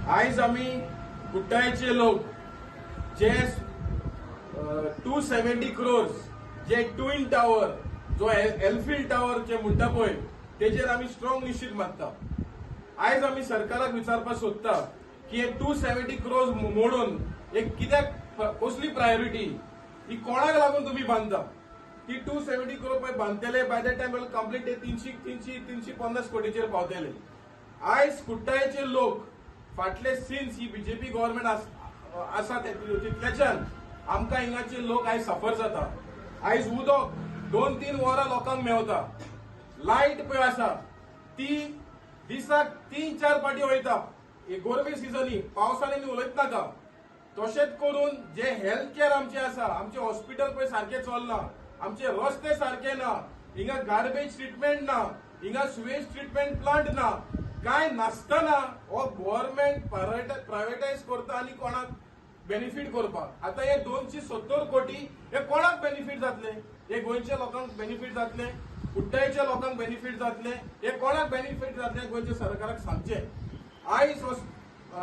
आयज आमी कुट्टायचे लोक जे 270 क्रोर्स जे ट्विन टावर, जो एल्फिल टावर जे म्हणटा पळय, तेजेर आमी स्ट्रॉंग निशेध मारता. आयज आमी सरकाराक विचारपाक सोदता की हे 270 क्रोर्स मोडून एक कित्याक, कसली प्रायोरिटी ही, कोणाक लागून तुमी बांदता? ती 270 क्रोर पळय बांदतले, बाय that time complete ते 350 कोटीचेर पावतले. आयज कुट्टायचे लोक फाटले सिन्स ही बीजेपी गव्हर्नमेंट आसा तितल्याच्यान आमकां हिंगाचे लोक आयज सफर जाता. आयज उदक 2-3 वरां लोकांक मेवता. लायट पळय आसा ती दिसाक 3-4 पाटी वयता. हे गोरमे सिजनी, पावसाने मी उलयत नाका. तशेंच करून जे हेल्थ केअर आमचे आसा, आमचे हॉस्पिटल पळय सारकें चलना, आमचे रस्ते सारके ना, हिंगा गार्बेज ट्रिटमेंट ना, हिंगा सुवेज ट्रिटमेंट प्लांट ना. काय नासतना हो गव्हर्नमेंट प्रायव्हेटायज करता आनी कोणाक बेनिफीट करपाक. आतां हे 270 कोटी हे कोणाक बेनिफीट जातले? हे गोंयच्या लोकांक बेनिफीट जातले? कुट्टायच्या लोकांक बेनिफीट जातले? हे कोणाक बेनिफीट जातले, गोंयच्या सरकाराक सांगचे. आयज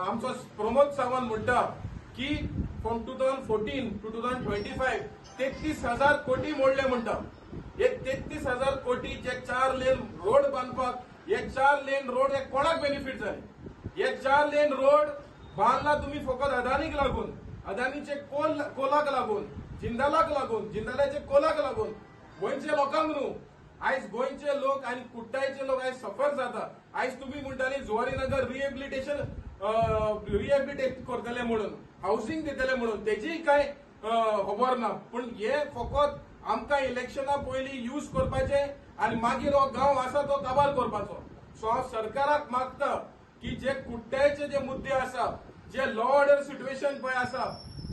आमचो प्रमोद सावंत म्हणटा की from 2014 to 2025 33,000 कोटी मोडले म्हणटा. हे 33,000 कोटी जे 4 लेन रोड बांदपाक, हे 4 लेन रोड हे कोणाक बेनिफीट जाले? हे 4 लेन रोड बांदला तुम्ही फकत अदानीक लागून, अदानीचे कोल कोलाक लागून, जिंदालाक लागून, जिंदालाचे कोलाक लागून, गोंयच्या लोकांक न्हू. आयज गोंयचे लोक आनी कुट्टायचे लोक आयज सफर जाता. आयज तुमी म्हणटाले जुवारी नगर रिहेबिलिटेशन, रिहेबिलिटेट करतले म्हणून, हावसिंग दितले म्हणून, तेजीय काय खबर ना. पूण हे फकत आमकां इलेक्शना पयलीं यूज करपाचे आनी मागीर हो गांव आसा तो काबार करपाचो. सो हांव सरकाराक मागता की जे कुट्टायचे जे मुद्दे आसा, जे लॉ ऑर्डर सिच्युएशन पळय आसा,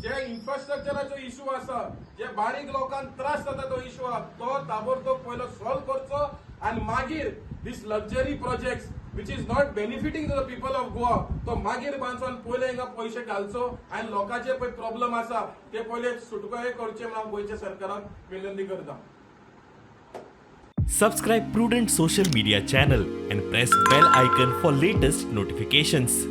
जे इन्फ्रास्ट्रक्चराचो इशू आसा, जे बारीक लोकांक त्रास जाता तो इशू आसा, तो ताबडतोब पयलो सॉल्व करचो आनी मागीर this luxury projects which is not benefiting to the people of Goa तो मागीर बांदचो आनी पयले हिंगा पयशे घालचो आनी लोकांचे पळय प्रॉब्लम आसा ते पयले सुटकाय करचे म्हणून हांव गोंयच्या सरकाराक विनंती करता. Subscribe Prudent Social Media channel and press bell icon for latest notifications.